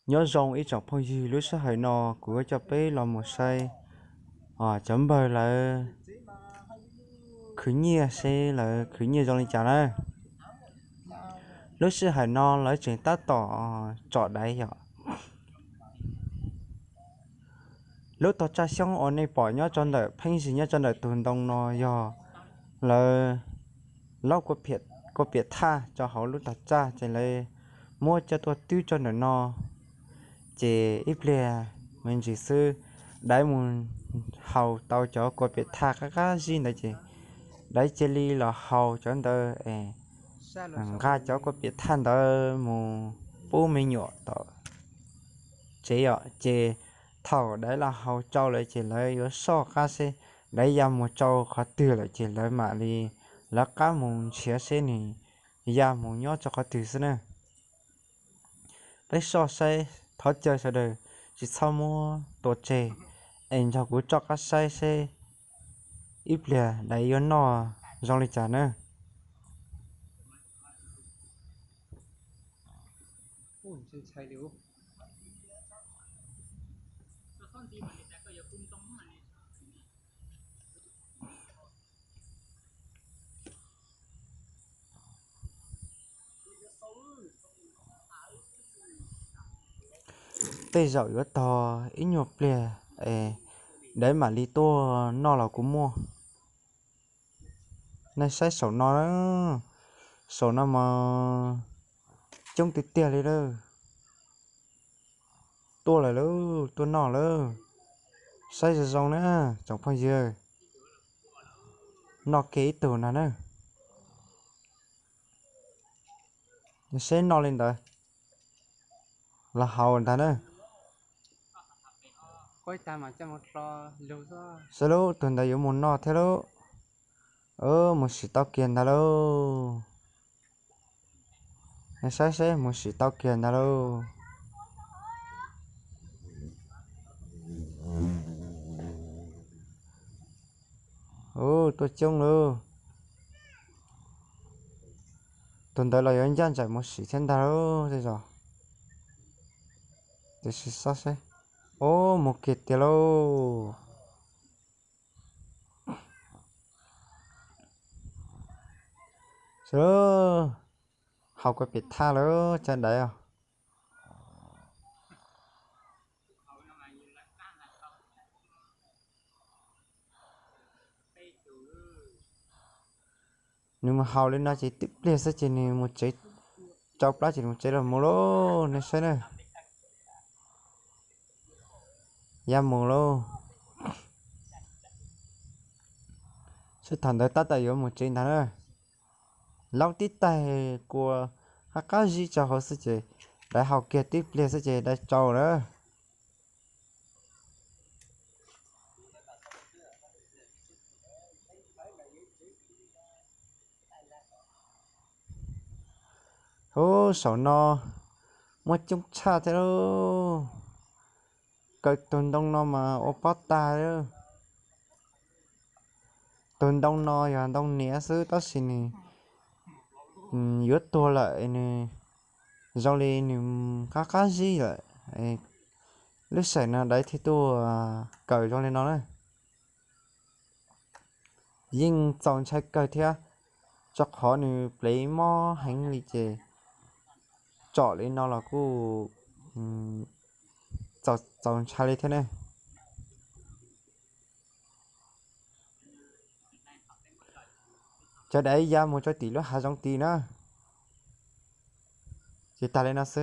Nyob zoo ib tsoom phooj ywg, lub sij hawm no kuv yuav coj peb los mus saib cov npawg lawv khwv nyiaj seb lawv khwv nyiaj zoo li cas na. Lub sij hawm no lawv tseem tab tom tsom daiv yom. Lub tog tsaj xyoob uas nej pom nyob rau ntawm pheej zis nyob rau ntawm tus ntoo no yog lawv laub kua piam thaj rau hauv lub tog tsaj ces lawv muab coj tuaj twb rau ntawm no. Ces ib pliag me ntsis xwb, daiv mus haus tau cov kua piam thaj qab qab zib ntawd ces daiv cia li los haus cov ntawd es nqa cov kua piam thaj ntawd mus pub me nyuam tom tsev os. Ces thaum daiv los haus tsau lawm ces lawv yuav soj qab seb daiv ya mus rau qhov twg lawm ces lawv mam li lawv qab mus nrhiav seb nws ya mus nyob rau qhov twg xwb na. Peb soj saib, thov caw sawv daws tsis txhob muab tua tseg es nrog kuv rov qab saib seb ib pliag daiv yuav noj zoo li cas na. Tej zaum yuav tog ib nyuag pliag es daiv mam li tuaj noj los kuj muaj. Nej saib saum no, saum no mas coob tiag tiag li lawm. Tuaj lawm lauj, tuaj noj lawm. Saib zoo zoo na tsoom phooj ywg, noj kiag ib tug ntag na. Seb noj li ntawd los haus ntag na. Saib lauj, tus ntawd yuav mus noj thiab lauj. Mus sim tau kiag ntag lauj. Saib seb mus sim tau kiag ntag lauj. Ub, tuaj coob lauj. Tus ntawd los yuav ncaj nraim mus sim thiab ntag lauj tej zaum. Tiam sis xyov seb, ub, mus kiag tiag lauj. Haus kua piam thaj lawm cov daiv os. Nws mus haus li no ces twb pliag xwb ces nws mus tsev, rau plab ces nws mus tsev los mus lauj, nej saib na. Ya mus lauj. Seb thaum ntawd tab tom yuav mus tsev ntag na. Laub tib taig kua qab qab zib rau hauv xwb ces daiv haus kiag tib pliag xwb ces daiv tsau lawm. Ub, saum no muaj coob tshaj thiab lauj. Kaw tus ntoo no mas ua pob tag. Tus ntoo no yog ntoo niam xwb tab sis nws yuav tuag lawm, nws zoo li nws qab qab zib lawm. Lub sij hawm no daiv thiaj tuaj kaw zoo li no na. Yeej txaus ntshai kawg thiab, rau qhov nws plev mob heev li ces tsom li no los kuj txaus ntshai li thiab ne. Cov daiv ya mus rau tim lub hav zoov tid na. Ces tag li no xwb.